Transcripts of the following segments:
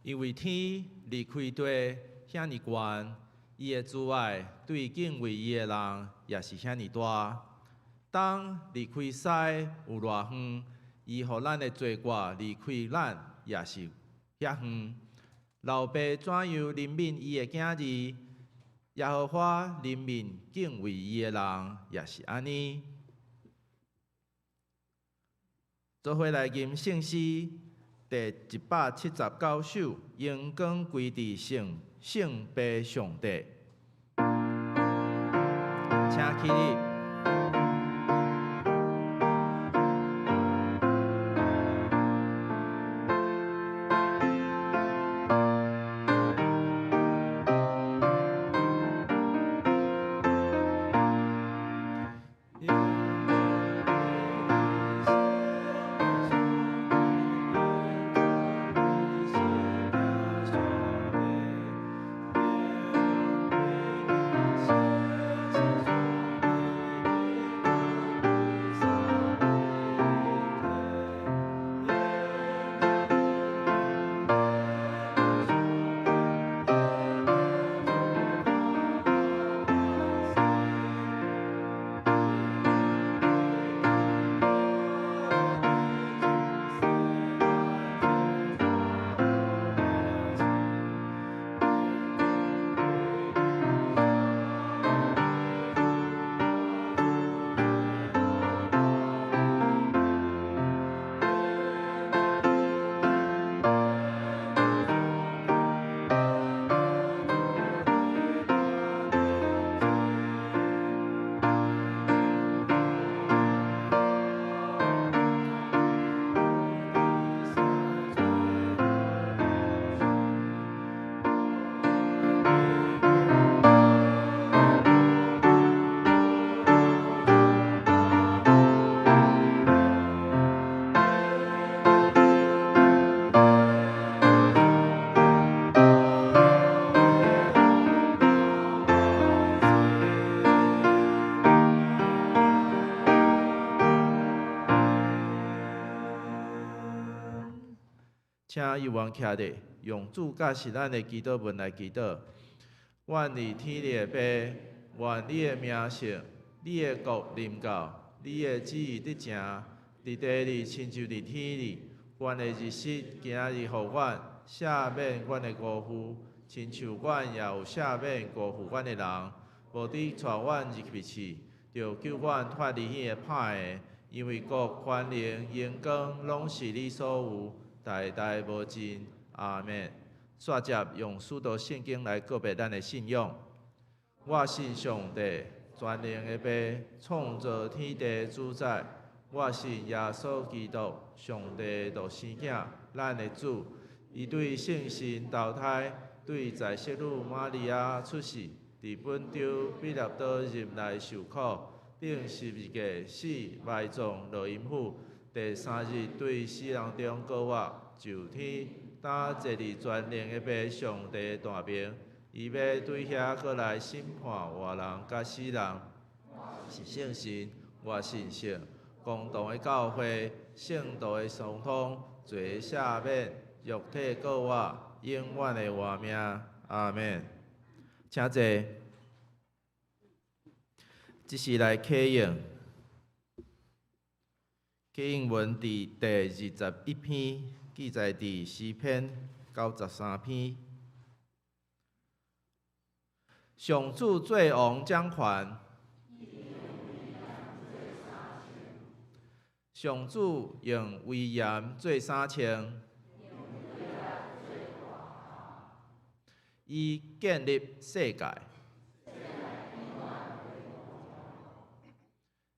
因為天離開地遐爾懸，伊的慈愛對敬畏伊的人也是遐爾大。東離開西有偌遠，伊予咱的罪過離開咱也是遐遠。老爸怎樣憐憫伊的囝兒，耶和華憐憫敬畏伊的人也是按呢。做伙來吟聖詩第179首，榮光歸佇聖聖父上帝。請起立。請猶原徛咧，用主教示咱的祈禱文來祈禱。阮佇天裡的父，願你的名聖，你的國臨到，你的旨意得成，佇地裡親像佇天裡。阮的日食今仔日予阮，赦免阮的辜負，親像阮也有赦免辜負阮的人。無得帶阮入去試，著救阮脫離彼个歹的，因為國、權能、榮光，攏是你所有，代代無盡。阿們。煞接用使徒聖經來告白咱的信仰。我信上帝，全能的父，創造天地主宰。我信耶穌基督，上帝獨生囝，咱的主。伊對聖神投胎，對在聖女瑪利亞出世，佇本丟彼拉多任內受苦，釘十字架死，埋葬，落陰府。第三日對死人中復活，上天，擔坐佇全能的父上帝大爿，伊欲對遐閣來審判活人佮死人。是聖神，我信聖公同的教會，聖徒的相通，罪赦免，肉體復活，永遠的活命。阿們。請坐。這是來啟應。啟應文佇第21篇，記載佇詩篇93篇。上主做王掌權，上主用威嚴做衫穿，伊建立世界。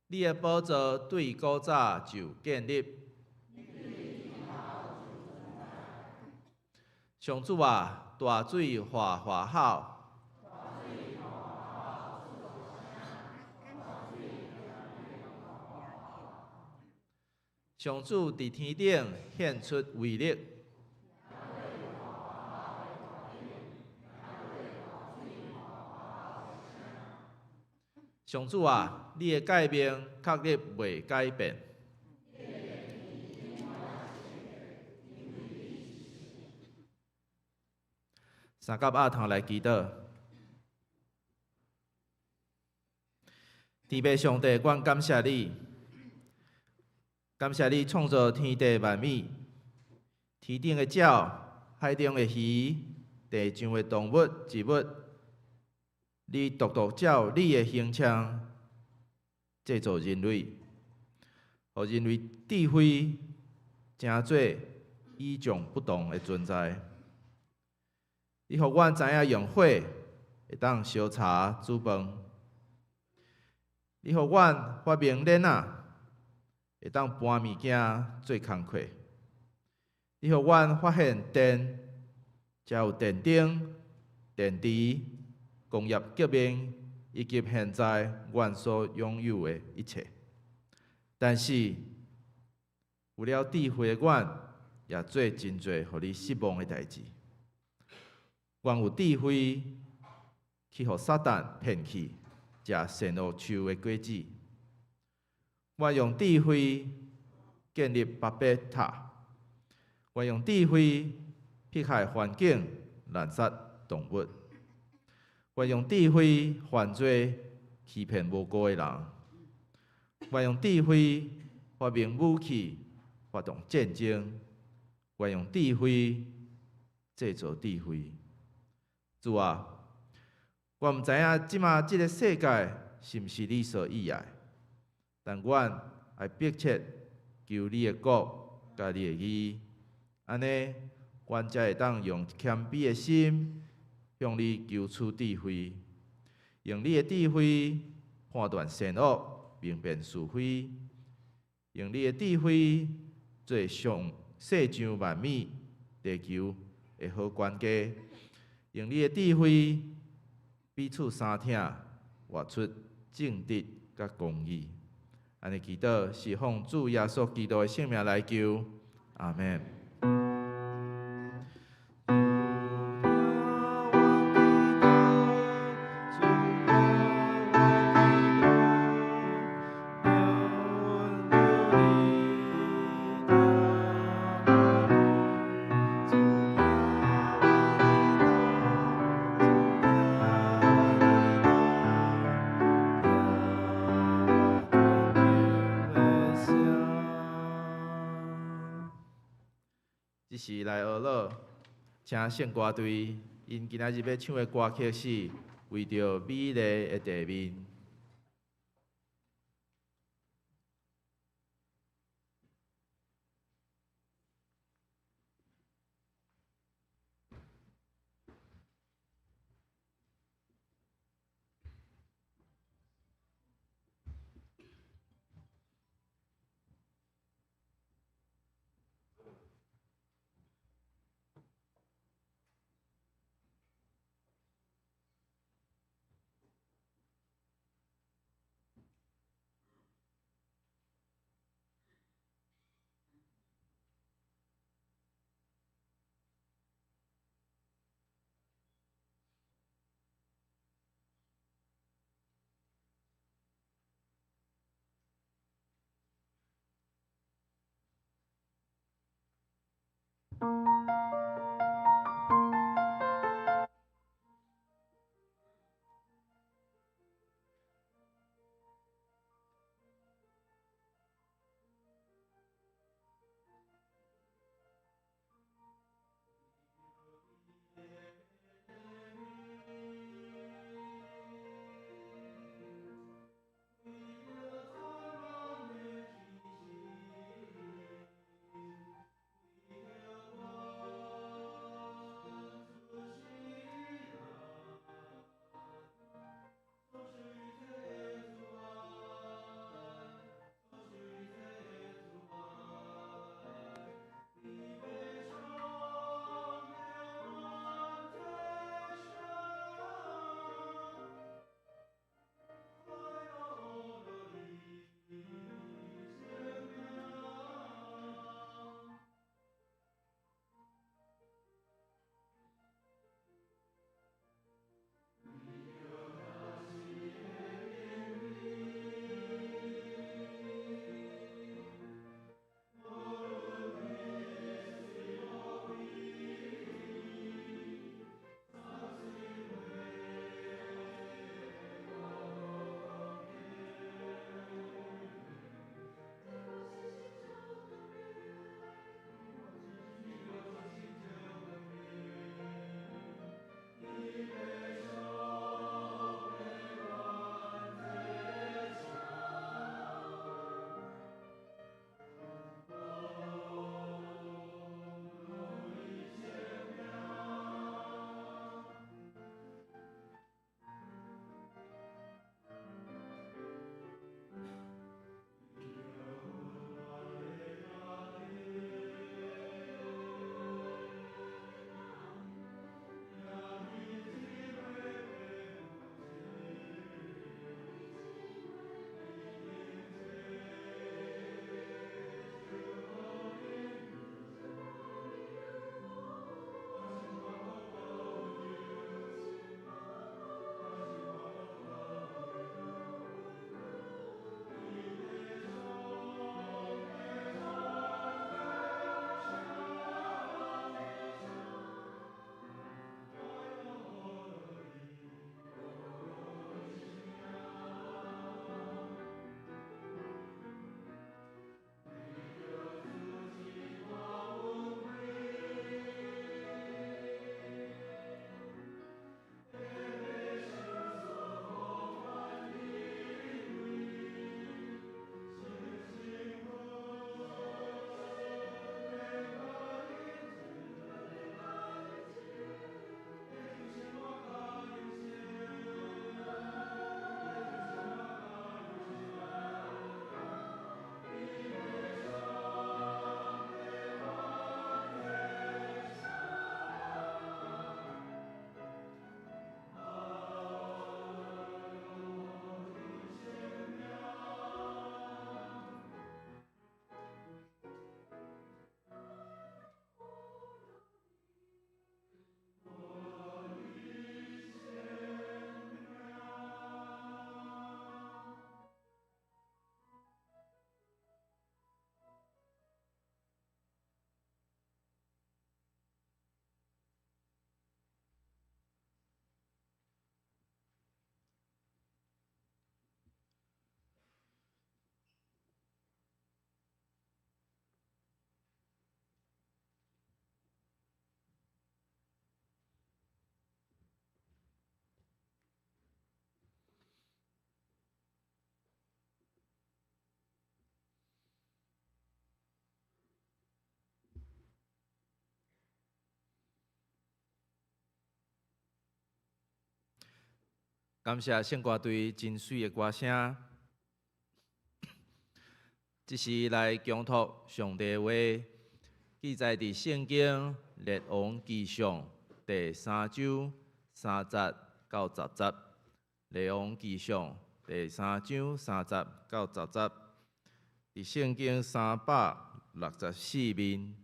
你的寶座對古早就建立。上主啊，大水嘩嘩吼。上主佇天頂顯出威力。上主啊，你的誡命確立袂改變。三甲阿头來祈禱。天父上帝，阮感謝你，感謝你創造天地萬物，天頂的鳥、海中的魚、地上的動物、植物，你獨獨照你的形象製造人類，予人類智慧成做與眾不同的存在。你予阮知影用火會當燒茶煮飯，你予阮發明鏈仔，會當搬物件做工課。你予阮發現電，才有電燈、電池、工業革命以及現在阮所擁有的一切。但是，有了智慧的阮，也做真濟予你失望的代誌。阮有智慧去予撒旦騙去食善惡樹的果子。阮用智慧建立巴別塔。阮用智慧迫害環境、濫殺動物。阮用智慧犯罪、欺騙無辜的人。阮用智慧發明武器、發動戰爭。阮用智慧製造智慧。主啊，我毋知影這馬這个世界是毋是你所喜愛，但阮愛迫切求你的國佮你的義，按呢，阮才會當用謙卑的心向你求取智慧，用你的智慧判斷善惡，明辨是非，用你的智慧做上世上萬物地球的好管家。用你的智慧彼此相疼，活出正直佮公義。按呢祈禱是奉主耶穌基督的聖名來求，阿們。這是來學樂，請聖歌隊，𪜶今仔日欲唱的歌曲是《為著美麗的地面》。感謝聖歌隊真媠的歌聲，這是來恭讀上帝話，記載佇聖經列王紀上第三章三節到十節。列王紀上第三章三節到十節，佇聖經364面。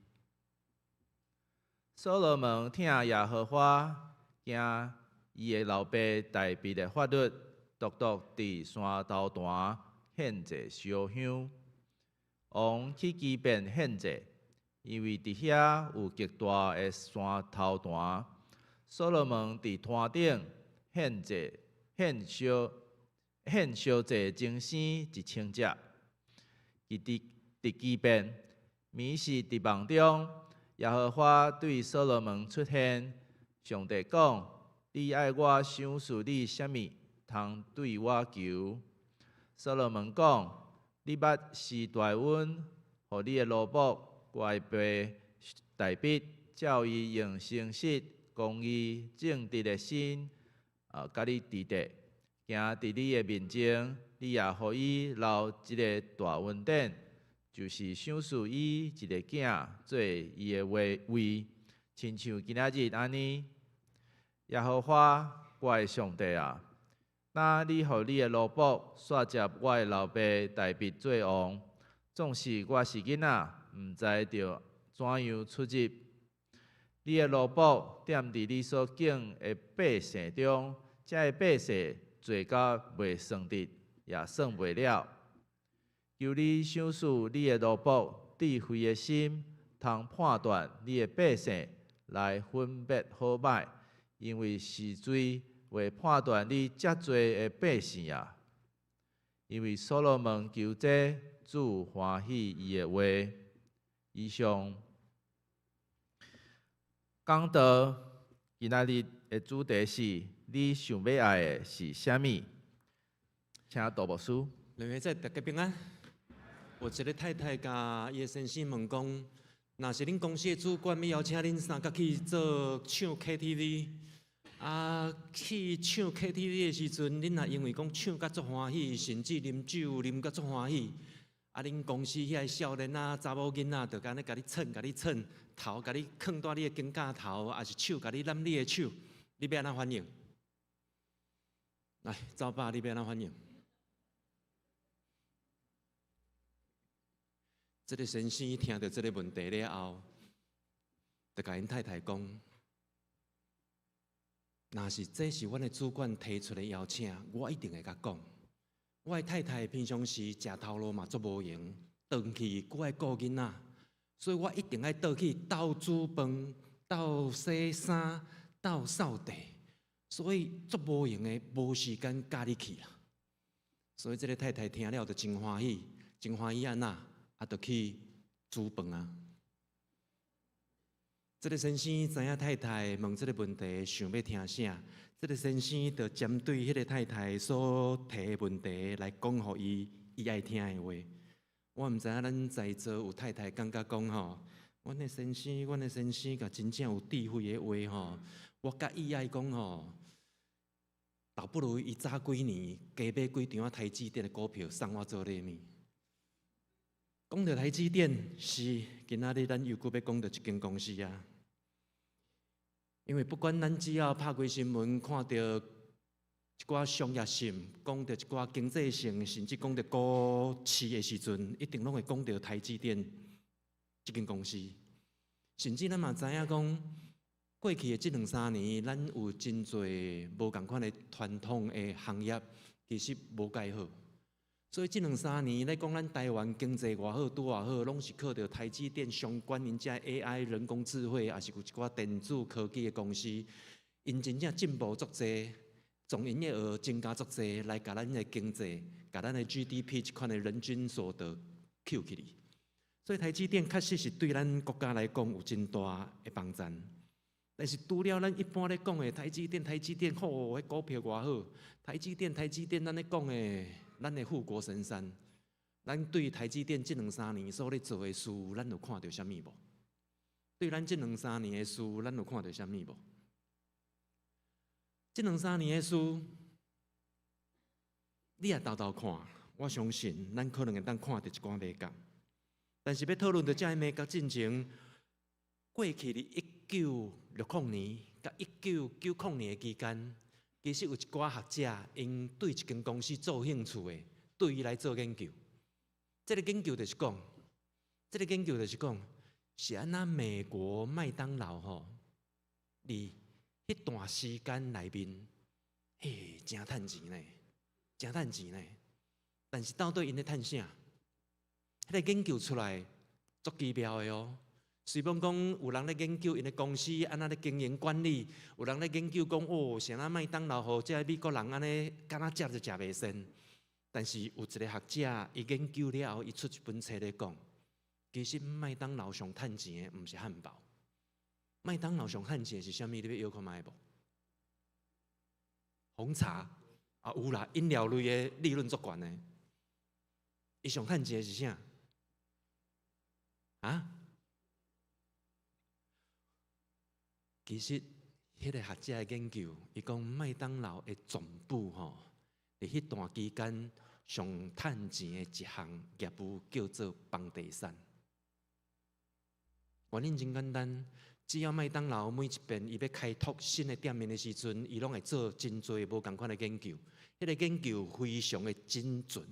所羅門疼耶和華，行伊的老爸大衛的法律，獨獨佇山頭壇獻祭燒香。王去基遍獻祭，因為佇遐有極大的山頭壇。所羅門佇壇頂獻祭、獻燒、獻燒祭精牲1000隻。伊佇佇基遍，暝時佇夢中，耶和華對所羅門出現，上帝講：你愛我賞賜你啥物，通對我求？所羅門講：你捌施大恩，予你的奴僕，我的爸大衛，照伊用誠實、公義、正直的心，佮你佇咧，行佇你的面前，你也予伊留一个大恩典，就是賞賜伊一个囝做伊的位位，親像今仔日按呢。耶和華，我的上帝啊，若你予你的奴僕煞接我的老爸大衛做王，縱使我是囡仔，毋知著怎樣出入。你的奴僕踮佇你所敬的百姓中，這个百姓濟甲袂算得，也算袂了。求你賞賜你的奴僕智慧的心，通判斷你的百姓，來分別好歹。因為是誰會判斷你遮濟的百姓啊？因為所羅門求這，主歡喜伊的話。以上講道今仔日的主題是：你想欲愛的是啥物？請杜牧師。兩位在大家平安。有一个太太共伊的先生問講：若是恁公司的主管欲邀請恁三角去做唱 KTV，啊，去唱 KTV 的時陣，恁若因為講唱甲足歡喜，甚至啉酒啉甲足歡喜，啊，恁公司遐个少年仔、查某囡仔，就按呢共你蹭、共你蹭，頭共你囥佇你的肩胛頭，抑是手共你攬你的手，你欲按怎反應？來，走吧，你欲按怎反應？這个先生聽著這个問題了後，就共𪜶太太講：若是這是阮的主管提出的邀請，我一定會共講。我的太太平常時食頭路嘛足無閒，轉去閣愛顧囡仔，所以我一定愛倒去鬥煮飯、鬥洗衫、鬥掃地，所以足無閒的，無時間佮你去啦。所以這个太太聽了就真歡喜，真歡喜按怎？啊，就去煮飯啊！這个先生知影太太問這个問題，想欲聽啥？這个先生就針對彼个太太所提的問題來講予伊伊愛聽的話。我毋知影咱在座有太太感覺講吼，阮的先生，阮的先生共真正有智慧的話吼，我佮意愛講吼，倒不如伊早幾年加買幾張台積電的股票送我做禮物。講著台積電是今仔日咱又閣欲講著一間公司啊，因為不管咱只要拍開新聞，看著一寡商業性，講著一寡經濟性，甚至講著股市的時陣，一定攏會講著台積電這間公司。甚至咱嘛知影講，過去的這兩三年，咱有真濟無仝款的傳統的行業，其實無蓋好。所以這兩三年咧講，咱台灣經濟偌好，拄偌好，攏是靠著台積電相關𪜶遮 AI 人工智慧，抑是有一寡電子科技的公司，𪜶真正進步足濟，總營業額增加足濟，來共咱的經濟，共咱的 GDP 這款的人均所得抾起來。所以台積電確實是對咱國家來講有真大的幫助。但是除了咱一般咧講的台積電，台積電好，彼股票偌好，台積電，台積電，咱咧講的，咱的護國神山，咱對台積電這兩三年所咧做的事，咱有看著啥物無？對咱這兩三年的事，咱有看著啥物無？這兩三年的事，你若沓沓看，我相信咱可能會當看著一寡眉角。但是欲討論著這个眉角進前，過去佇1960年佮1990年的期間，其實有一寡學者，𪜶對一間公司做興趣的，對伊來做研究。這個研究就是講，是按怎美國麥當勞吼，佇彼段時間內面，嘿，誠趁錢呢，誠趁錢呢。但是到底𪜶咧趁啥？彼個研究出來足奇妙的哦。雖罔講有人咧研究𪜶的公司按怎咧經營管理，有人咧研究講哦，啥物麥當勞予這个美國人按呢，敢若食就食袂仙。但是有一個學者，伊研究了後，伊出一本冊咧講，其實麥當勞上趁錢的毋是漢堡，麥當勞上趁錢的是啥物？你欲搖看覓無？紅茶啊，有啦，飲料類的利潤足懸的。伊上趁錢的是啥？啊？其實，彼個學者的研究，伊講麥當勞的總部吼，佇彼段期間上趁錢的一項業務叫做房地產。原因真簡單，只要麥當勞每一遍伊欲開拓新的店面的時陣，伊攏會做真濟無仝款的研究，彼個研究非常的精準。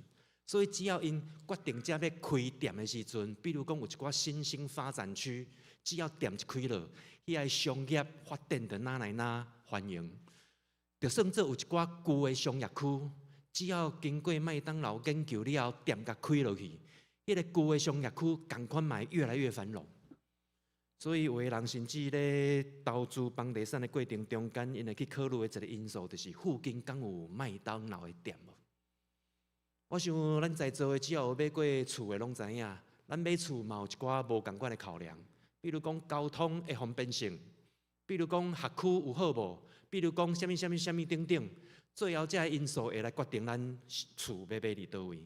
所以只要𪜶決定這欲開店的時陣，比如講有一寡新興發展區，只要店一開落，遐个商業發展就哪來哪繁榮。就算做有一寡舊的商業區，只要經過麥當勞研究了後，店共開落去，彼個舊的商業區仝款嘛會越來越繁榮。所以有的人甚至咧投資房地產的過程中間，𪜶會去考慮的一個因素，就是附近敢有麥當勞的店無？我想咱在座的只要有買過厝的攏知影，咱買厝嘛有一寡無仝款的考量，比如講交通的方便性，比如講學區有好無，比如講啥物啥物啥物等等，最後這个因素會來決定咱厝欲買佇佗位。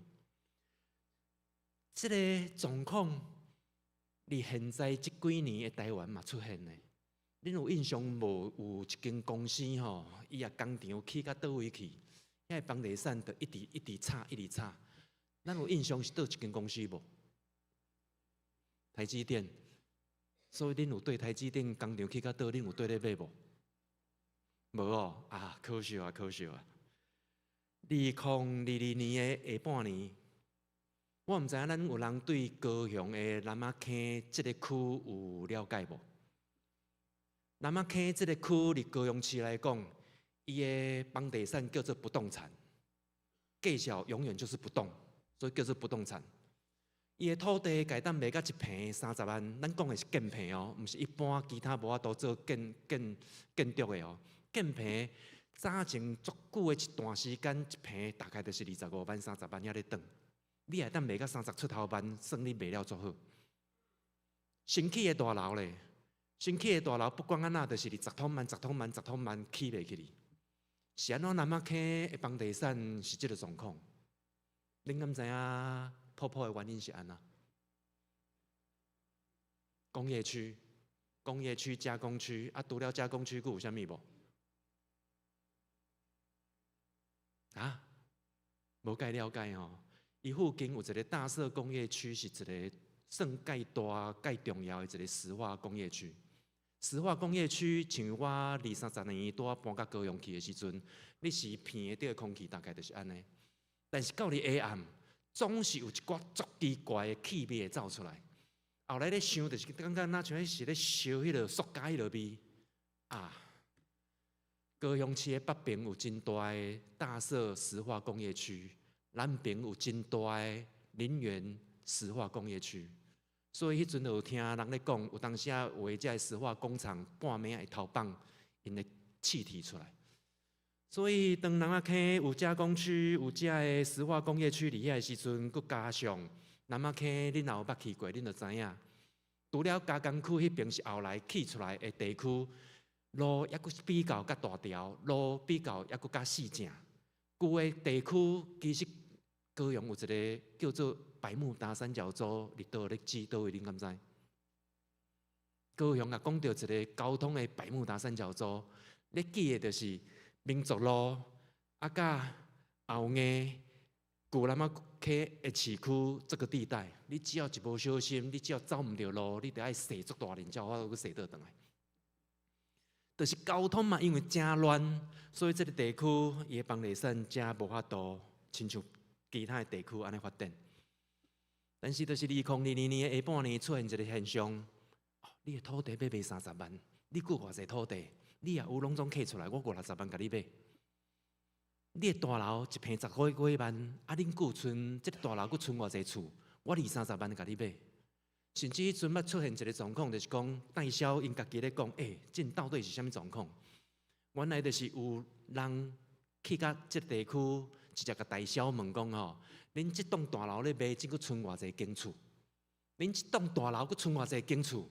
這个狀況佇現在這幾年的台灣嘛出現咧。恁有印象無？有一間公司吼，伊也工廠起到佗位去？遐个房地產就一直一直炒，一直炒。咱有印象是佗一間公司無？台積電。所以恁有對台積電工廠起到佗，恁有綴咧買無？無哦，啊，可惜啊，可惜啊。2022年的下半年，我毋知影咱有人對高雄的楠仔坑這个區有了解無？楠仔坑這个區佇高雄市來講，伊的房地產叫做不動產，價數永遠就是不動，所以叫做不動產。伊的土地共當賣甲一坪30萬，咱講的是建坪哦，毋是一般其他無法度做建築的哦。建坪早前足久的一段時間，一坪大概就是25萬、30萬遐咧轉。你會當賣甲三十出頭萬，算你賣了足好。新起的大樓咧，新起的大樓不管按怎，就是二十通萬、十通萬、十通萬起袂起去。是按怎楠仔坑的房地產是這个狀況？恁敢知影泡泡的原因是按怎？工業區、工業區、加工區，啊，除了加工區，閣有啥物無？啊，無蓋了解吼。伊附近有一个大社工業區，是一个算蓋大、蓋重要的一个石化工業區。石化工業區，像我二三十年拄仔搬到高雄去的時陣，你是鼻會著的空氣大概就是按呢。但是到佇下暗，總是有一寡足奇怪的氣味會走出來。後來咧想，就是感覺若像彼是咧燒彼个塑膠彼个味啊。高雄市的北邊有真大的大社石化工業區，南邊有真大的林園石化工業區。所以彼陣就有聽人咧講，有當時啊有的這个石化工廠半暝會偷放𪜶的氣體出來。所以當楠仔坑有加工區、有這个石化工業區佇遐的時陣，閣加上楠仔坑，恁若有捌去過，恁就知影。除了加工區彼邊是後來起出來的地區，路猶閣比較較大條，路比較猶閣較四正。舊的地區其實高雄有一个叫做百慕達三角洲，佇佗咧指佗位，恁敢知？高雄啊，講著一个交通的百慕達三角洲，你記的就是民族路，啊，佮後藝舊南仔溪的市區這個地帶，你只要一無小心，你只要走毋著路，你著愛踅足大輪，才有法度閣踅倒轉來。就是交通嘛，因為誠亂，所以這個地區伊的房地產才無法度親像其他的地區按呢發展。但是，就是2022年的下半年出現一個現象，你的土地欲賣三十萬，你閣有偌濟土地，你若有攏總揢出來，我五六十萬共你買。你的大樓一坪十幾萬，啊，恁閣有賰這個大樓閣賰偌濟厝，我二三十萬共你買。甚至彼陣捌出現一個狀況，就是講代銷𪜶家己咧講，欸，這到底是啥物狀況？原來就是有人去到這個地區，直接共代銷問講吼，恁這棟大樓咧賣，這閣賰偌濟間厝？恁這棟大樓閣賰偌濟間厝？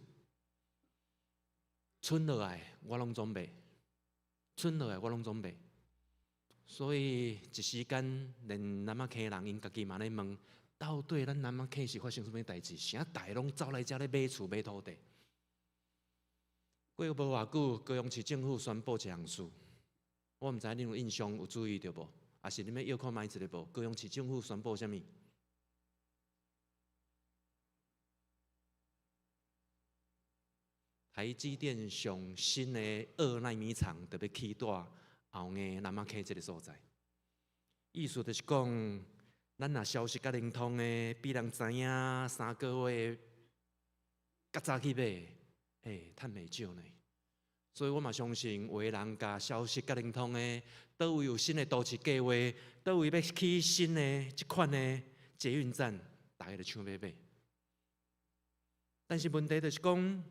賰落來我攏總賣，賰落來我攏總賣。所以一時間，連南仔坑人𪜶家己嘛咧問，到底咱南仔坑是發生啥物代誌？啥逐家攏走來遮咧買厝買土地？過無偌久，高雄市政府宣布一項事，我毋知恁有印象有注意著無？抑是恁欲著看覓一下無？高雄市政府宣布啥物？台積電上新的二納米廠著欲起佇後畦南仔坑這个所在，意思就是講，咱若消息較靈通的，比人知影3個月較早去買，欸，趁袂少呢。所以我嘛相信，有的人共消息較靈通的，佗位有新的都市計劃，佗位欲起新的這款的捷運站，逐家就搶欲買。但是問題就是講，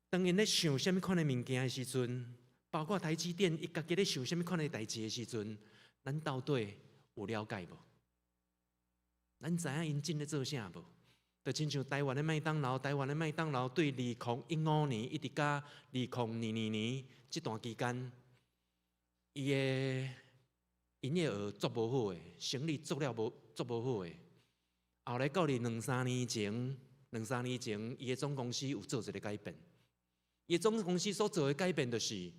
當𪜶咧想啥物款的物件的時陣，包括台積電，伊家己咧想啥物款的代誌的時陣，咱到底有了解無？咱知影𪜶真咧做啥無？就親像台灣的麥當勞，台灣的麥當勞對2015年一直到2022年這段期間，伊的營業額足無好的，生意做了無足無好的。後來到佇兩三年前，兩三年前，伊的總公司有做一个改變。伊的總公司所做的改變就是，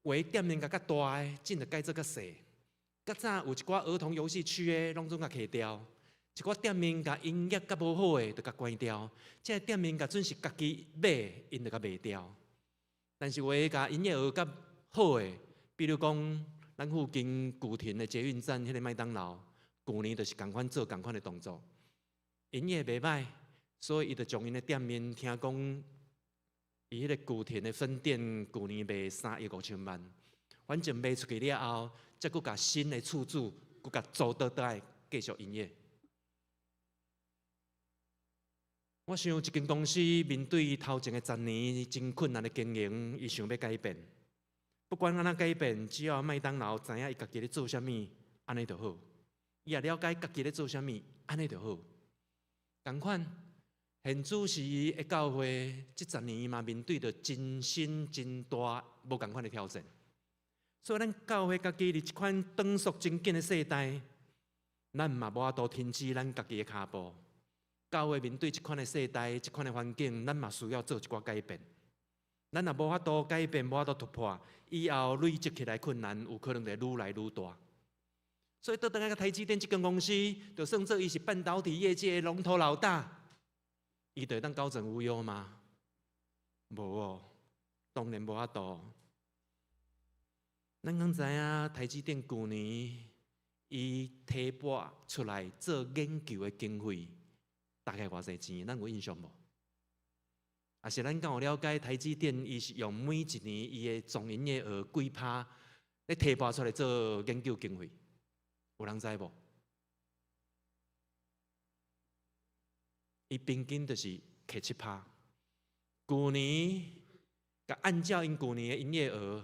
有的店面共較大的，這就改做較細。較早有一寡兒童遊戲區的，攏總共拆掉。一寡店面共營業較無好的，就共關掉。這个店面共準是家己買，𪜶就共賣掉。但是有的共營業額較好的，比如講咱附近舊亭的捷運站彼个麥當勞，舊年就是仝款做仝款的動作，營業袂䆀，所以伊就將𪜶的店面聽講，伊彼个舊亭的分店舊年賣3億5千萬，反正賣出去了後，才閣共新的厝主閣共租倒轉來繼續營業。我想一間公司面對頭前的十年真困難的經營，伊想欲改變。不管按怎改變，只要麥當勞知影伊家己咧做啥物，按呢就好。伊也了解家己咧做啥物，按呢就好。仝款，現主時的教會，這十年嘛面對著真新真大無仝款的挑戰。所以咱教會家己佇這款轉速真緊的世代，咱嘛無法度停止咱家己的跤步。教會面對這款的世代、這款的環境，咱嘛需要做一寡改變。咱若無法度改變，無法度突破，以後累積起來困難，有可能會愈來愈大。所以，倒轉來台積電這間公司，就算做伊是半導體業界的龍頭老大，伊就會當高枕無憂嗎？無哦，當然無法度。咱敢知影台積電舊年伊提撥出來做研究的經費，大概偌濟錢？咱有印象無？抑是咱敢有了解台積電伊是用每一年伊的總營業額幾趴咧提撥出來做研究經費？有人知無？伊平均就是摕7%。舊年，共按照𪜶舊年的營業額，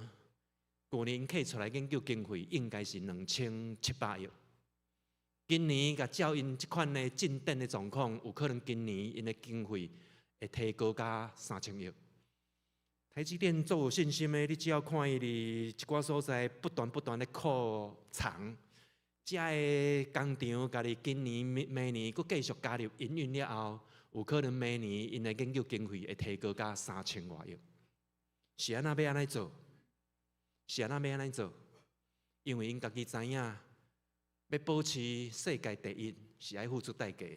舊年摕出來研究經費應該是2700億。今年共照𪜶這款的進展的狀況，有可能今年𪜶的經費會提高到3000億。台積電足有信心的，你只要看伊佇一寡所在不斷不斷咧擴廠，遮个工廠共你今年、明年閣繼續加入營運了後，有可能明年𪜶的研究經費會提高到3000外億。是按怎欲按呢做？是按怎欲按呢做？因為𪜶家己知影，欲保持世界第一，是愛付出代價。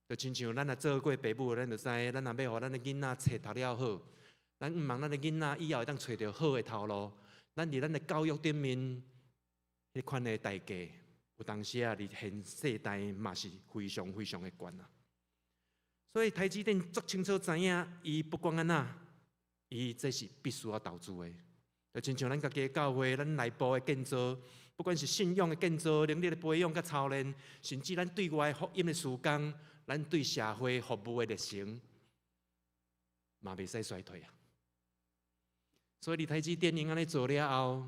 就親像咱若做過爸母，咱就知，咱若欲予咱的囡仔冊讀了好，咱毋望咱的囡仔以後會當揣著好的頭路。咱佇咱的教育頂面，彼款的代價，有當時啊，佇現世代嘛是非常非常的懸啊。所以台積電足清楚知影，伊不管按怎，伊這是必須要投資的。就親像咱家己的教會，咱內部的建造，不管是信仰的建造、能力的培養佮操練，甚至咱對外福音的事工，咱對社會服務的熱誠，嘛袂使衰退啊。所以，佇台積電𪜶按呢做了後，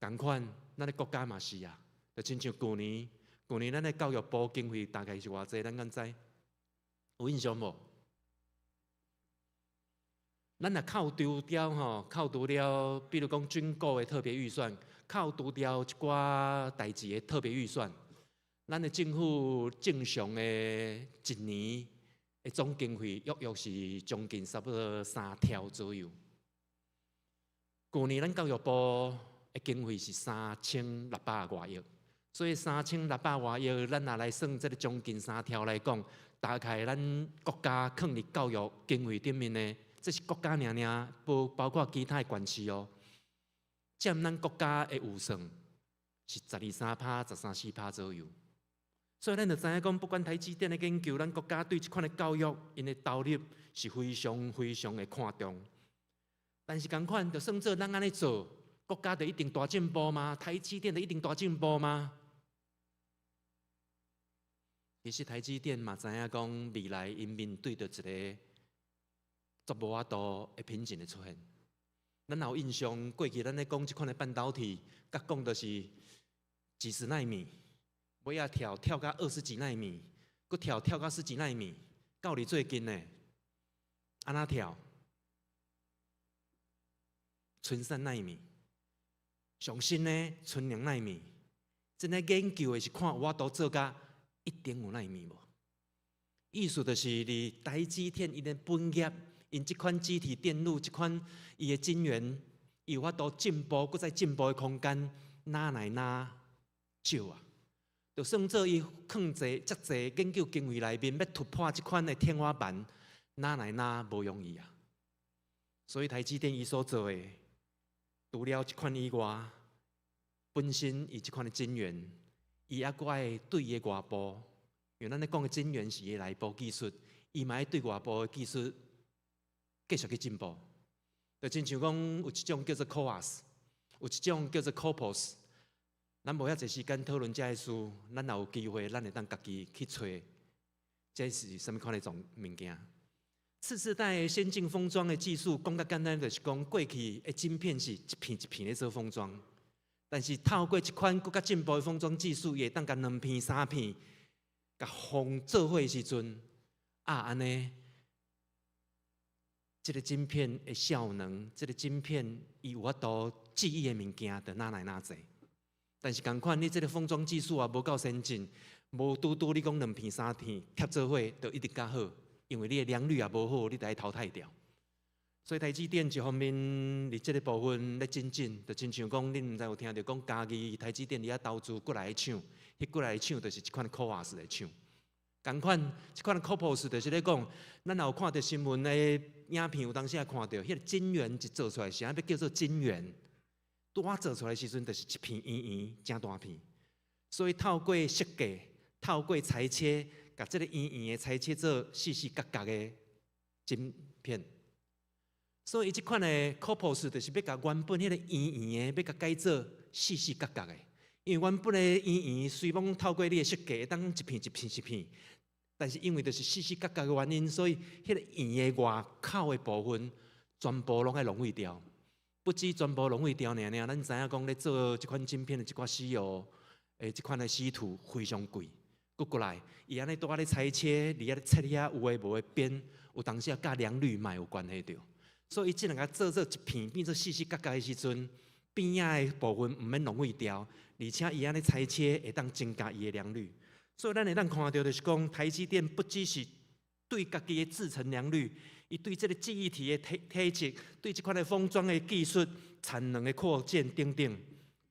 仝款，咱的國家嘛是啊。就親像舊年，舊年咱的教育部經費大概是偌濟？咱敢知？有印象無？咱若扣除掉吼，扣除了，比如講軍購的特別預算，扣除掉一寡代誌的特別預算，咱的政府正常的一年的總經費，約約是將近差不多3兆左右。舊年咱教育部的經費是3600外億，所以3600外億，咱若來算這个將近三兆來講，大概咱國家囥佇教育經費頂面呢，這是國家爾爾，無包括其他的縣市哦。佔咱國家的預算是十二三趴、十三四趴左右。所以咱就知影講，不管台積電的研究，咱國家對這款的教育，𪜶的投入是非常非常的看重。但是仝款，就算做咱按呢做，國家就一定大進步嗎？台積電就一定大進步嗎？其實台積電嘛知影講，未來𪜶面對著一个足無法度的瓶頸的出現。咱若有印象，過去咱咧講這款的半導體，佮講著是幾十納米，尾仔跳跳到二十幾納米，閣跳跳到十幾納米，到佇最近呢，按怎跳？賰三納米，上新呢，賰兩納米，這个研究的是看有法度做到1.5納米無？意思就是佇台積電𪜶的本業，𪜶這款積體電路，這款伊的晶圓，伊有法度進步，閣再進步的空間，哪來哪少啊？就算做伊囥濟遮濟研究經費內面，欲突破這款的天花板，哪來哪無容易啊？所以台積電伊所做的，除了這款以外，本身伊這款的晶圓，伊猶閣愛對伊的外部，因為咱咧講的晶圓是伊內部技術，伊嘛愛對外部的技術繼續去進步。就親像講有一種叫做 CoWoS，有一種叫做 CoPoS。咱無遐濟時間討論這个事，咱若有機會，咱會當家己去揣，這是啥物款的種物件？次世代先進封裝的技術，講較簡單，就是講過去的晶片是一片一片咧做封裝，但是透過這款閣較進步的封裝技術，伊會當共兩片、三片，共封做伙的時陣，啊，按呢，這个晶片的效能，這个晶片伊有法度記憶的物件，就哪來哪濟。但是仝款，你這个封裝技術也無夠先進，無拄拄你講兩片三片疊做伙，就一定較好，因為你的良率也無好，你就愛淘汰掉。所以台積電一方面佇這个部分咧精進，就親像講，恁毋知有聽著講嘉義台積電佇遐投資過來的廠，彼過來的廠就是這款 CoWoS 的廠。仝款，這款 CoPoS 就是咧講，咱若有看著新聞的影片，有當時也看著，彼个晶圓一做出來，啥欲叫做晶圓？拄仔做出來時陣，就是一片圓圓，誠大片。所以透過設計，透過裁切，共這个圓圓的裁切做四四角角的晶片。所以這款的 CoPoS 就是欲共原本彼个圓圓的，欲共改做四四角角的。因為原本的圓圓，雖罔透過你的設計，會當一片一片一片，但是因為就是四四角角的原因，所以彼个圓的外口的部分，全部攏愛浪費掉。不止全部浪費掉爾爾，咱知影講咧做這款晶片的這寡石油，這款的稀土非常貴。閣過來，伊按呢拄仔咧裁切，佇遐咧切遐有的無的邊，有當時啊佮良率嘛有關係著。所以伊這兩个做做一片變做四四角角的時陣，邊仔的部分毋免浪費掉，而且伊按呢裁切會當增加伊的良率。所以咱會當看著就是講，台積電不只是對家己的製程良率，伊對這个記憶體的體積，對這款的封裝的技術、產能的擴建等等，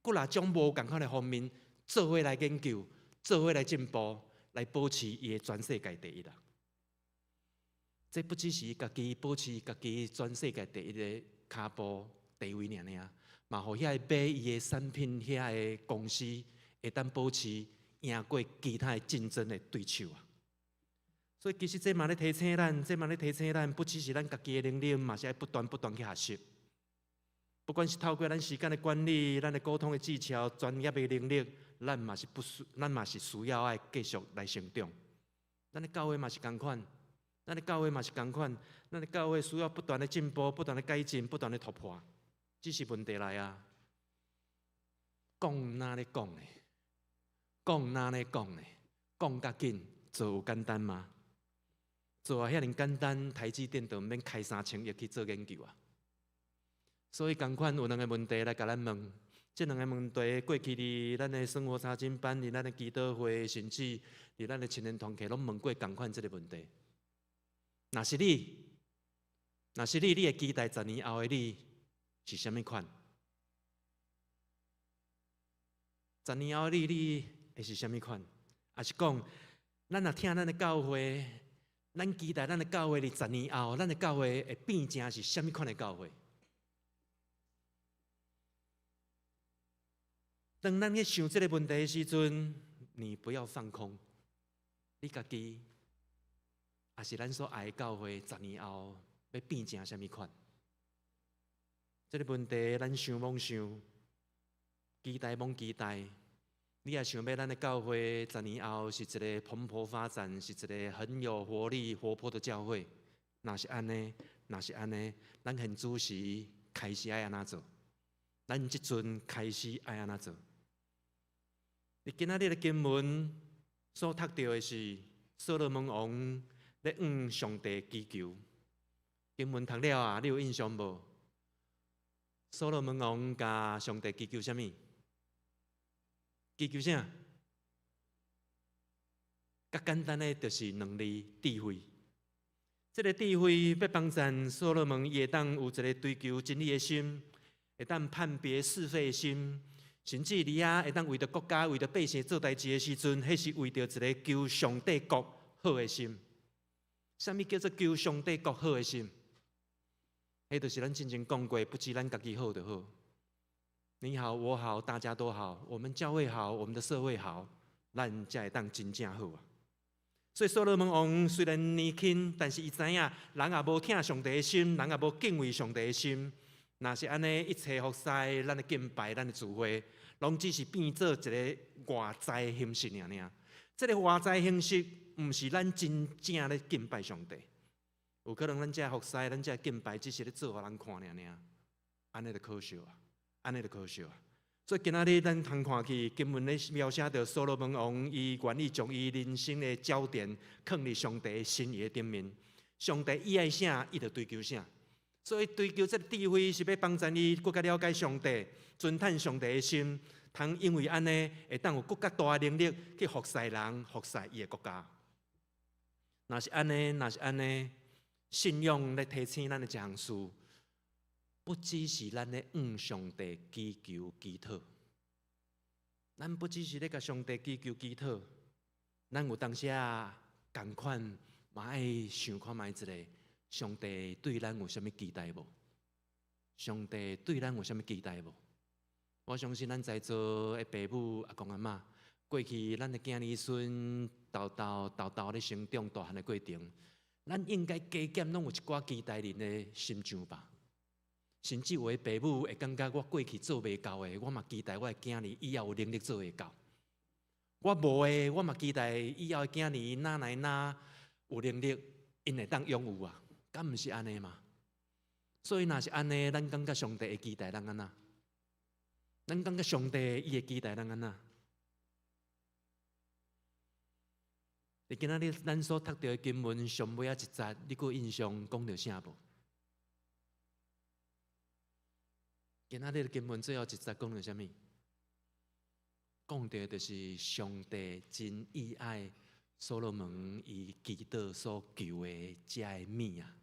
閣來將無仝款的方面做伙來研究，做伙來進步，來保持伊的全世界第一啊！這不只是家己保持家己全世界第一的跤步地位爾爾，嘛予遐个買伊的產品遐个公司會當保持贏過其他的競爭的對手啊！所以其實這嘛咧提醒咱，這嘛咧提醒咱，不只是咱家己的能力，嘛是愛不斷不斷去學習。不管是透過咱時間的管理、咱的溝通的技巧、專業的能力，咱嘛是不需，咱嘛是需要愛繼續來成長。咱的教會嘛是仝款，咱的教會嘛是仝款，咱的教會需要不斷的進步、不斷的改進、不斷的突破。只是問題來啊，講哪咧講呢？講哪咧講呢？講較緊，做有簡單嗎？做啊遐爾簡單，台積電就毋免開3000億去做研究啊。所以仝款有兩個問題來共咱問，這兩個問題過去佇咱的生活查經班、佇咱的祈禱會，甚至佇咱的青年團契，攏問過仝款這個問題。若是你，若是你，你會期待10年後的你是啥物款？十年後的你，你會是啥物款？抑是講，咱若疼咱的教會，咱期待咱的教會佇十年後，咱的教會會變成是啥物款的教會？當咱去想這個問題的時陣，你不要放空，你家己，抑是咱所愛的教會，十年後欲變成啥物款？這個問題咱想罔想，期待罔期待。你若想欲咱的教會十年後是一個蓬勃發展，是一個很有活力、活潑的教會，若是按呢，若是按呢，咱現此時開始愛按怎做？咱這陣開始愛按怎做？佇今仔日的經文所讀著的是所羅門王咧向上帝祈求。經文讀了啊，你有印象無？所羅門王共上帝祈求啥物？祈求啥？較簡單的就是兩字：智慧。這个智慧欲幫助所羅門，伊會當有一个追求真理的心，會當判別是非的心，甚至佇遐會當為著國家、為著百姓做代誌的時陣，彼是為著一个求上帝國好的心。啥物叫做求上帝國好的心？彼就是咱之前講過，不只咱家己好就好。你好，我好，大家都好，我們教會好，我們的社會好，咱才會當真正好啊。所以所羅門王雖然年輕，但是伊知影人若無疼上帝的心，人若無敬畏上帝的心，若是按呢一切服侍，咱的敬拜，咱的聚會，攏只是變做一个外在形式爾爾。這个外在形式，毋是咱真正咧敬拜上帝。有可能咱這服侍，咱這敬拜，只是咧做予人看爾爾，按呢就可惜啊，按呢就可惜啊。所以今仔日咱通看去經文咧描寫著所羅門王，伊願意將伊人生的焦點囥佇上帝的心意頂面。上帝伊愛啥，伊就追求啥。所以追求這个智慧是欲幫助伊閣較了解上帝，尊探上帝的心，通因為按呢會當有閣較大的能力去服侍人，服侍伊的國家。若是按呢，若是按呢，信仰咧提醒咱的一項事，不只是咱咧向上帝祈求祈禱，咱不只是咧共上帝祈求祈禱，咱有當時啊仝款嘛愛想看覓一下，上帝對咱有啥物期待無？上帝對咱有啥物期待無？我相信咱在座的爸母、阿公阿嬤，過去咱的囝兒孫沓沓沓沓咧成長大漢的過程，咱應該加減攏有一寡期待恁的心情吧？甚至有的爸母會感覺我過去做袂到的，我嘛期待我的囝兒以後有能力做會到。我無的，我嘛期待以後的囝兒哪來哪有能力，𪜶會當擁有啊？敢毋是按呢嗎？所以若是按呢，咱感覺上帝會期待咱按怎？咱感覺上帝伊會期待咱按怎？佇今仔日咱所讀著的經文上尾仔一節，你閣有印象講著啥無？今仔日的經文最後一節講著啥物？講著就是上帝真意愛所羅門伊祈禱所求的這个物啊！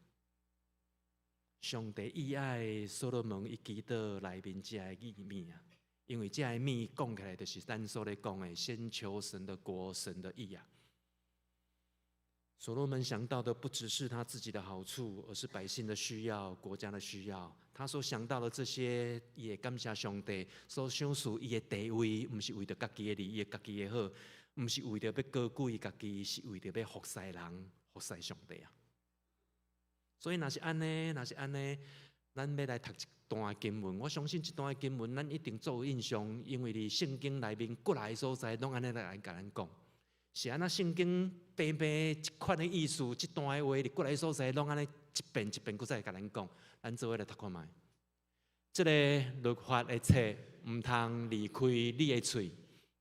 上帝意愛所羅門伊祈禱內面這个物啊！因為這个物講起來，就是咱所咧講的，先求神的國、神的義啊。所羅門想到的不只是他自己的好處，而是百姓的需要、國家的需要。他所想到的這些，伊會感謝上帝。所賞賜伊的地位，毋是為著家己的利益、家己的好，毋是為著欲高舉家己，是為著欲服侍人、服侍上帝啊。所以，若是按呢，若是按呢，咱欲來讀一段經文，我相信這段經文咱一定足有印象，因為佇聖經內面幾若个所在攏按呢來共咱講。是按怎聖經平平這款的意思，這段的話佇幾若个所在攏按呢一遍一遍閣再共咱講，咱做伙來讀看覓。這个律法的冊毋通離開你的喙，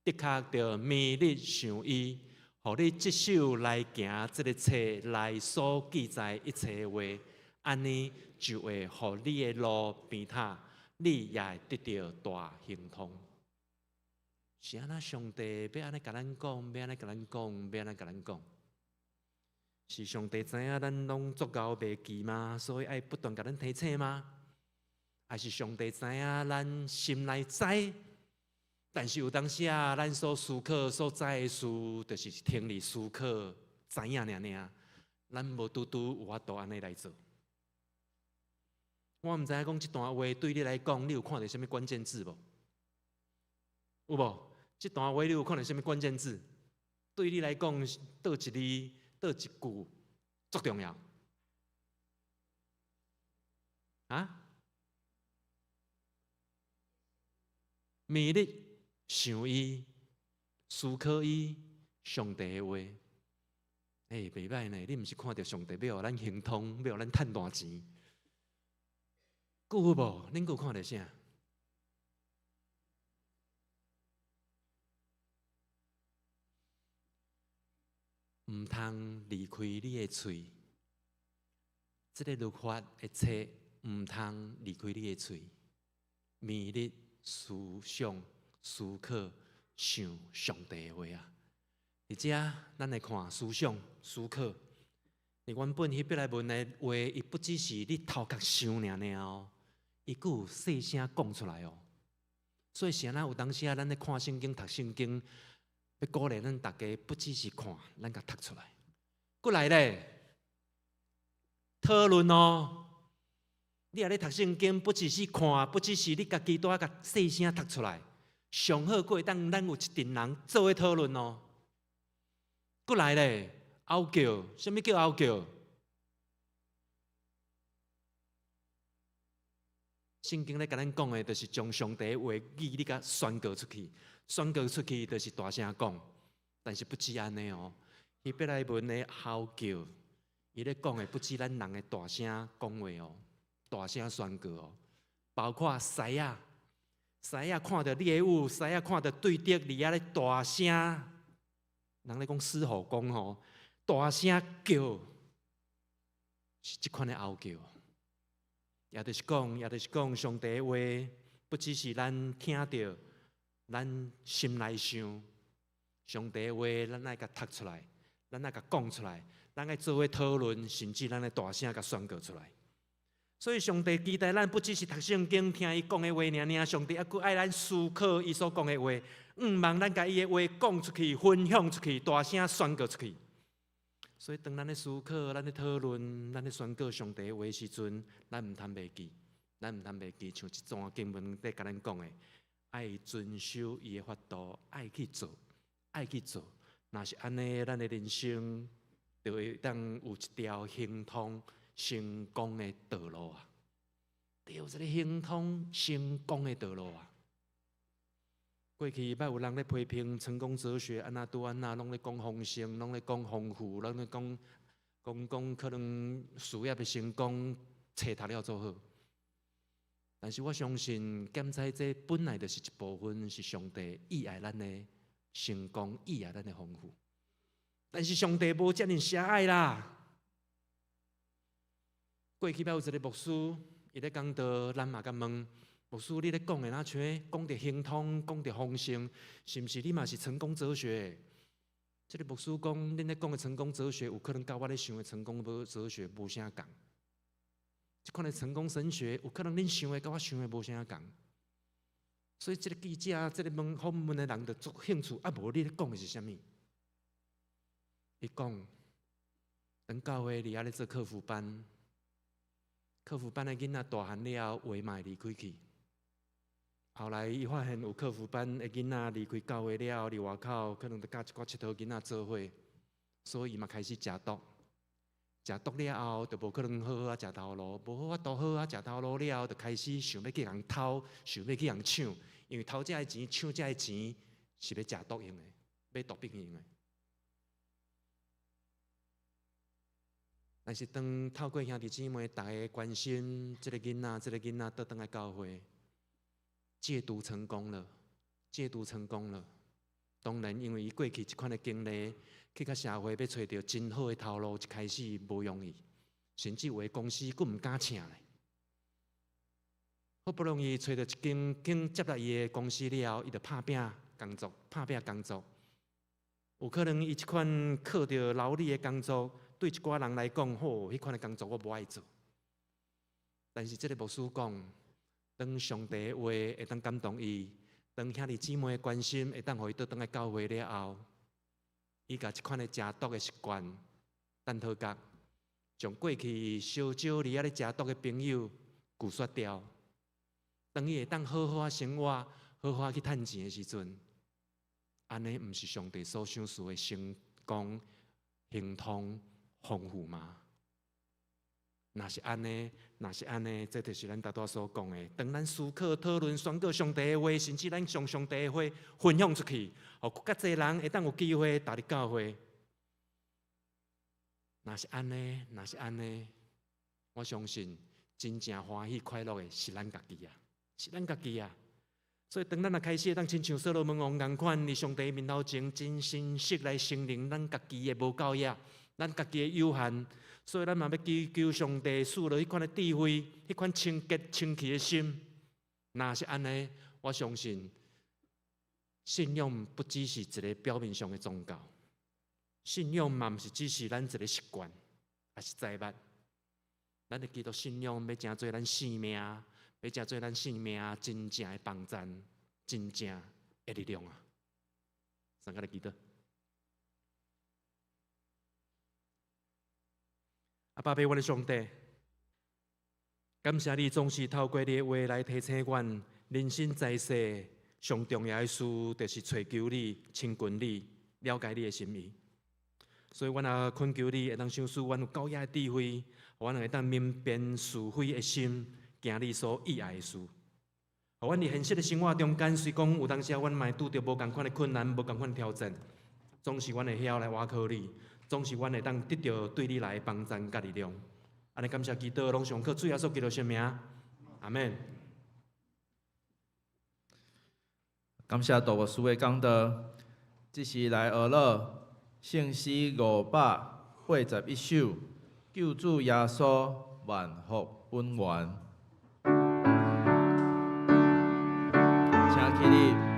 的確著暝日想伊，予你執守來行這个冊內所記載一切的話，按呢就會予你的路平坦，你也會得著大亨通。是按怎上帝欲按呢共咱講，欲按呢共咱講，欲按呢共咱講。是上帝知影咱攏足𠢕袂記嗎？所以愛不斷共咱提醒嗎？還是上帝知影咱心內知？但是有當時啊，咱所思考、所知的事，就是停佇思考、知影爾爾，咱無拄拄有法度按呢來做。我毋知影講這段話對你來講，你有看著啥物關鍵字無？有無？這段話你有看著啥物關鍵字？對你來講，佗一字、佗一句足重要？啊？暝日想伊，思考伊，上帝的話。欸，袂䆀呢！你毋是看著上帝欲予咱亨通，欲予咱趁大錢？閣有無？恁閣有看著啥？毋通離開你的喙，這个律法的冊毋通離開你的喙，暝日思想、思考、想上帝的話啊！佇遮，咱來看思想、思考。原本希伯來文的話，伊不只是你頭殼想爾爾哦，伊閣有細聲講出來哦。所以是按怎有當時啊，咱咧看聖經、讀聖經，欲鼓勵咱逐家，不只是看，咱共讀出來。閣來咧，討論哦。你若咧讀聖經，不只是看，不只是你家己都愛共細聲讀出來。上好閣會當咱有一陣人做伙討論哦。閣來咧，嚎叫，啥物叫嚎叫？聖經咧共咱講的，就是將上帝的話語你共宣告出去，宣告出去就是大聲講，但是不止按呢哦。希伯來文的嚎叫，伊咧講的不止咱人的大聲講話哦，大聲宣告哦，包括獅仔，獅仔看著獵物，獅仔看著對敵佇遐咧大聲，人咧講獅吼功吼，大聲叫，是這款的嚎叫。也就是講，也就是講，上帝的話不只是咱聽著，咱心內想，上帝的話咱愛共讀出來，咱愛共講出來，咱愛做伙討論，甚至咱愛大聲共宣告出來。所以，上帝期待咱不只是讀聖經、聽伊講的話爾爾，上帝猶閣愛咱思考伊所講的話，向望咱共伊的話講出去、分享出去、大聲宣告出去。所以，當咱咧思考、咱咧討論、咱咧宣告上帝的話時陣，咱毋通袂記，咱毋通袂記，像這段經文咧共咱講的，愛遵守伊的法度，愛去做，愛去做。若是按呢，咱的人生就會當有一條亨通成功的道路啊！著有一個亨通成功的道路啊！過去捌有人咧批評成功哲學，按怎拄按怎，攏咧講豐盛，攏咧講豐富，攏咧講講講可能事業的成功，冊讀了做好。但是我相信，檢採這本來就是一部分，是上帝意愛咱的成功，意愛咱的豐富。但是上帝無遮爾狹隘啦。過去捌有一个牧師，伊咧講道，咱嘛共問牧師：你咧講的若像講著亨通，講著豐盛，是毋是你嘛是成功哲學？這个牧師講，恁咧講的成功哲學，有可能佮我咧想的成功哲學無啥仝。這款的成功神學，有可能恁想的佮我想的無啥仝。所以這个記者，這个問訪問的人就足興趣，啊，無你咧講的是啥物？伊講，當教會佇遐咧做課輔班，課輔班的囡仔大漢了後，話嘛會離開去。後來伊發現有課輔班的囡仔離開教會了後，佇外口可能就佮一寡𨑨迌囡仔做伙，所以伊嘛開始食毒。食毒了後，就無可能好好仔食頭路，無好法度好好仔食頭路了後，就開始想欲去共偷，想欲去共搶，因為偷這个錢、搶這个錢是欲食毒用的，買毒品用的。但是當透過兄弟姊妹逐家關心這个囡仔，這个囡仔倒轉來教會，戒毒成功了，戒毒成功了。當然，因為伊過去這款的經歷，去到社會欲揣著真好的頭路，一開始無容易，甚至有的公司閣毋敢請咧。好不容易揣著一間肯接納伊的公司了後，伊就拍拚工作，拍拚工作。有可能伊這款靠著勞力的工作，對一寡人來講，吼，彼款的工作我無愛做。但是這个牧師講，當上帝的話會當感動伊，當兄弟姊妹的關心會當予伊倒轉來教會了後，伊共這款的食毒的習慣等討角，將過去小少佇遐咧食毒的朋友拒絕掉。當伊會當好好仔生活，好好仔去趁錢的時陣，按呢毋是上帝所賞賜的成功、亨通、豐富嗎？若是按呢，若是按呢，這就是咱拄才所講的。當咱思考、討論、宣告上帝的話，甚至咱將上帝的話分享出去，予較濟人會當有機會踏入教會。若是按呢，若是按呢，我相信真正歡喜快樂的是咱家己啊，是咱家己啊。所以，當咱若開始會當親像所羅門王仝款，佇上帝面頭前真誠實來承認咱家己的無夠額，咱家己的有限。所以，咱嘛欲祈求上帝賜落彼款的智慧，彼款清潔清氣的心。若是按呢，我相信信仰不只是一个表面上的宗教，信仰嘛毋是只是咱一个習慣，抑是財物。咱的基督信仰欲成做咱生命，欲成做咱生命真正的幫贊，真正的力量啊！三個來祈禱。阿爸父，阮的上帝，感謝你總是透過你的話來提醒阮，人生在世上重要的事，就是揣求你、親近你、了解你的心意。所以，阮也懇求你會當賞賜阮有夠額的智慧，予阮會當明辨是非的心，行你所喜愛的事。予阮佇現實的生活中間，雖講有當時阮嘛會拄著無仝款的困難、無仝款的挑戰，總是阮會曉來倚靠你。總是阮會當得著對你來的幫贊佮力量。按呢感謝基督，攏上靠主耶穌基督聖名，阿們。感謝杜牧師的講道，這時來學樂聖詩581首，救主耶穌萬福本源。請起立。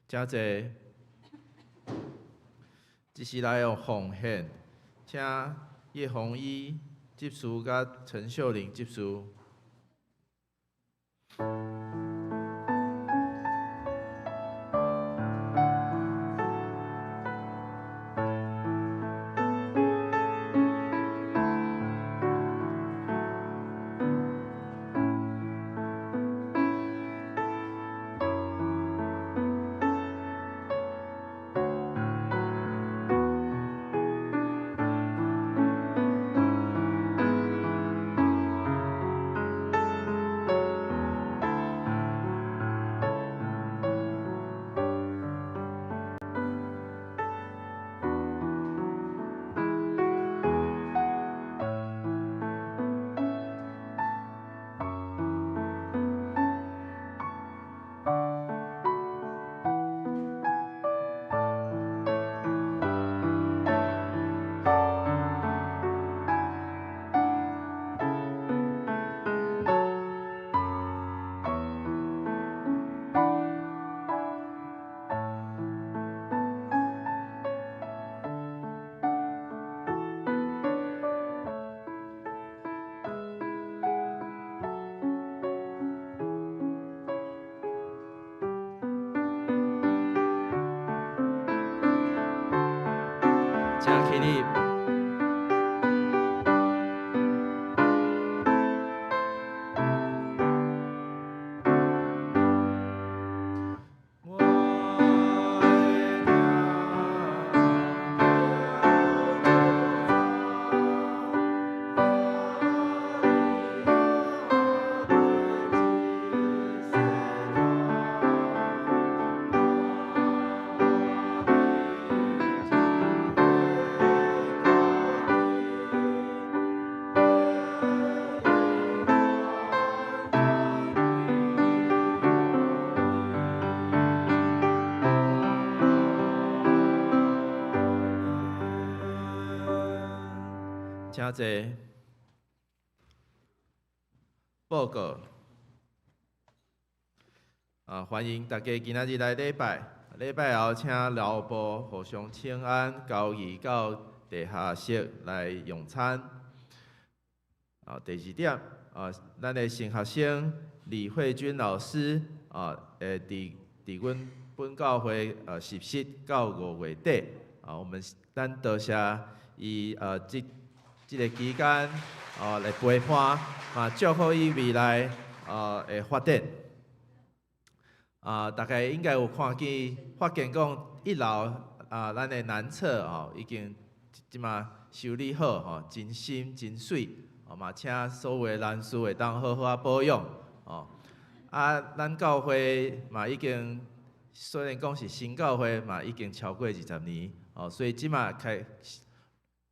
請坐。這時來用奉獻，請葉紅衣執事佮陳秀玲執事。請起立。請坐。報告。啊，歡迎大家今仔日來禮拜。禮拜後，請老婆互相請安，交移到地下室來用餐。啊，第二點，啊，咱的新學生李慧君老師，啊，會佇阮本教會實習到5月底。啊，我們咱多謝伊這個期間，來陪伴，嘛祝福伊未來會發展。啊，大家應該有看見，發現講一樓啊，咱的南側哦，已經這馬修理好吼，真新真媠，哦嘛，請所有的男士會當好好仔保養哦。啊，咱教會嘛已經雖然講是新教會，嘛已經超過20年哦，所以這馬開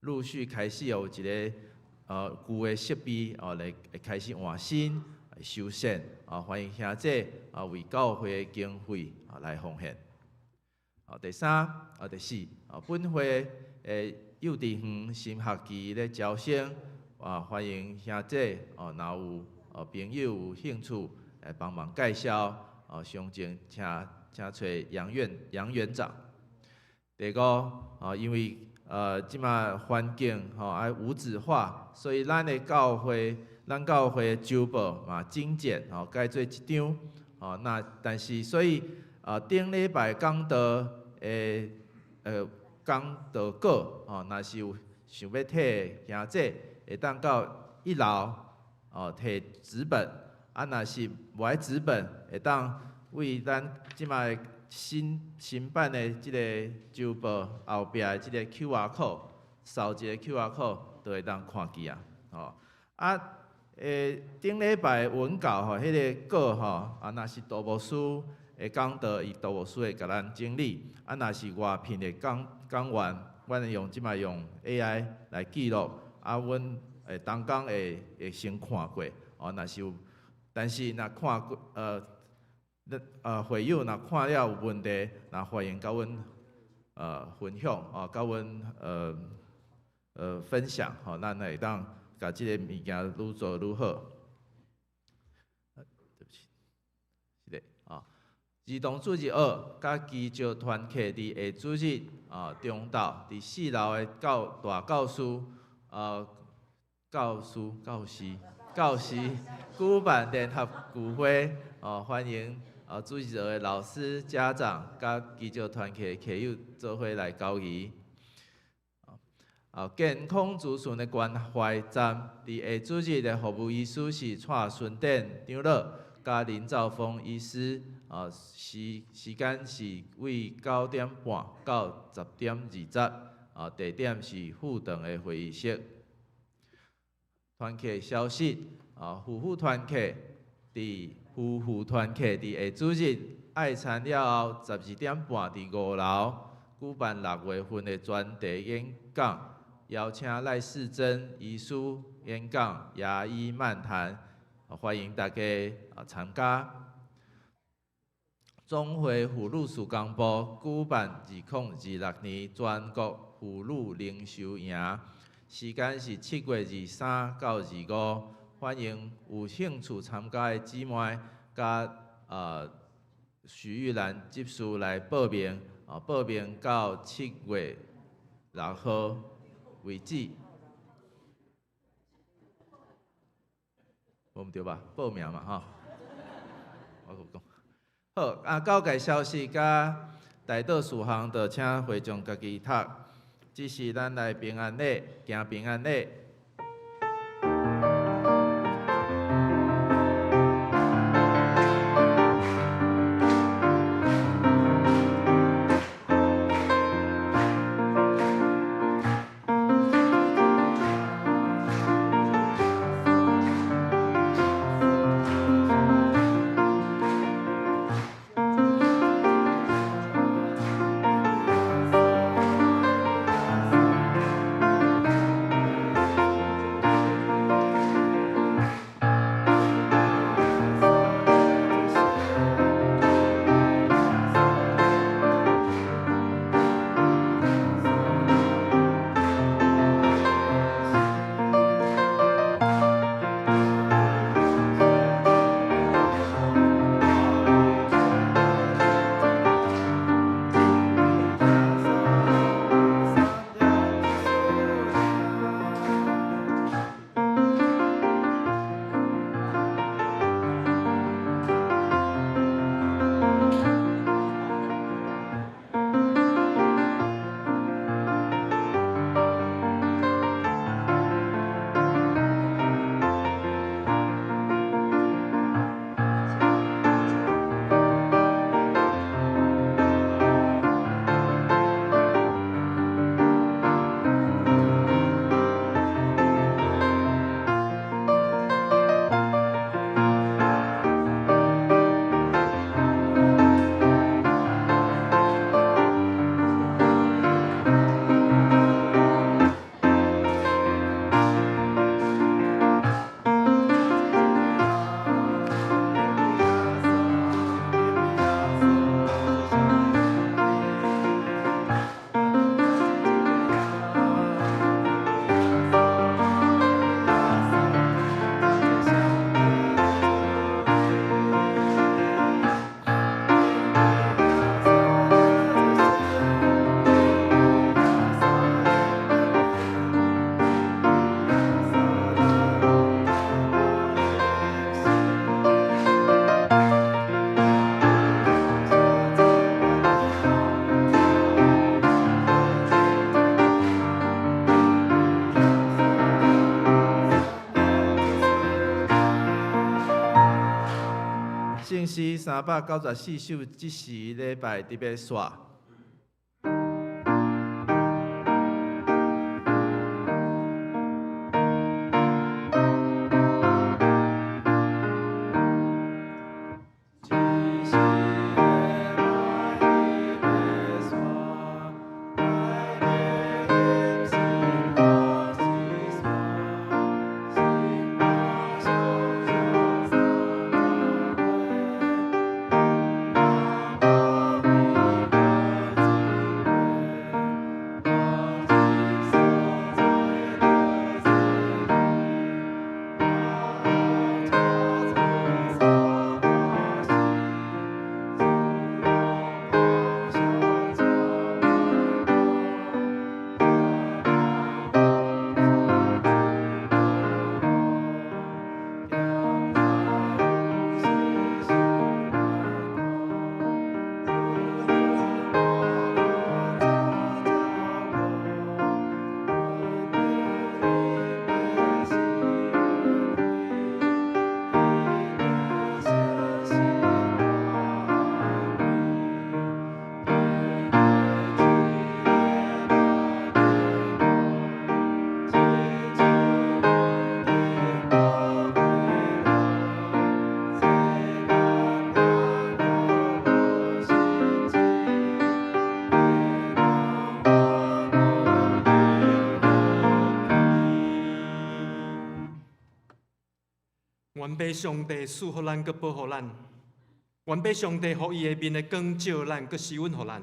陸續開始有一個舊的設備哦，來開始換新修繕啊，歡迎兄弟啊為教會的經費啊來奉獻。啊，第三啊，第四啊，本會的幼稚園新學期咧招生啊，歡迎兄弟哦，若有朋友有興趣來幫忙介紹啊，詳情請揣楊院長。第五啊，因為這馬環境吼愛無紙化，所以咱的教會，咱教會的週報嘛精簡吼，改做一張吼。那但是所以頂禮拜講道的講道稿吼，若是有想欲摕兄弟，會當到一樓哦摕紙本，啊，若是無愛紙本，會當為咱這馬新版的這個週報後壁的這個 QR code，掃一個 QR code 就會當看見啊。吼啊，頂禮拜文稿吼，彼個稿吼，啊，若是杜牧師的講道，伊杜牧師會共咱整理；啊，若是外聘的講員，阮會用這擺用 AI 來記錄，啊，阮會同工會先看過，哦，若是有，但是若看過，會友若看了有問題，若歡迎佮阮分享，哦，佮阮分享，吼，咱會當共這個物件愈做愈好。對不起，是的，啊，兒童主日學佮基石團契佇下主日啊中晝佇四樓的教大教師啊教師教師教師舉辦聯合聚會哦，歡迎啊主日學的老師、家長佮基石團契的客友做伙來交誼。啊，健康資訊的關懷站佇下主日的服務醫師是蔡順典長老佮林兆峰醫師，啊時時間是為9點半到10點20，啊地點是富長的會議室。團契消息，啊夫婦團契佇夫婦團契佇下主日愛餐了後12點半佇五樓舉辦6月份的專題演講。邀請賴世珍醫師演講牙醫漫談，歡迎大家啊參加。總會婦女事工部舉辦2026年全國婦女靈修營，時間是7月23到25，歡迎有興趣參加的姊妹佮徐玉蘭執事來報名，啊報名到7月6號為止，無毋對吧？報名嘛，吼，我閣講。好，啊，告解消息佮代禱事項，就請會眾家己讀。這是咱來平安禮，行平安禮。聖詩394首，這時禮拜特別煞。願欲上帝賜福咱，閣保護咱；願欲上帝予伊的面的光照咱，閣施恩予咱；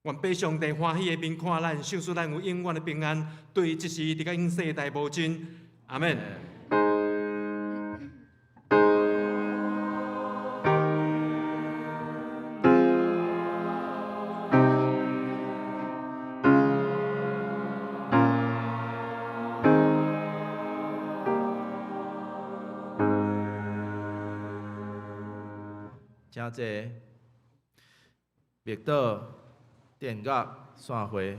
願欲上帝歡喜的面看咱，賞賜咱有永遠的平安，對這時直到永世代無盡。阿們。請坐，默禱、奠樂、散會。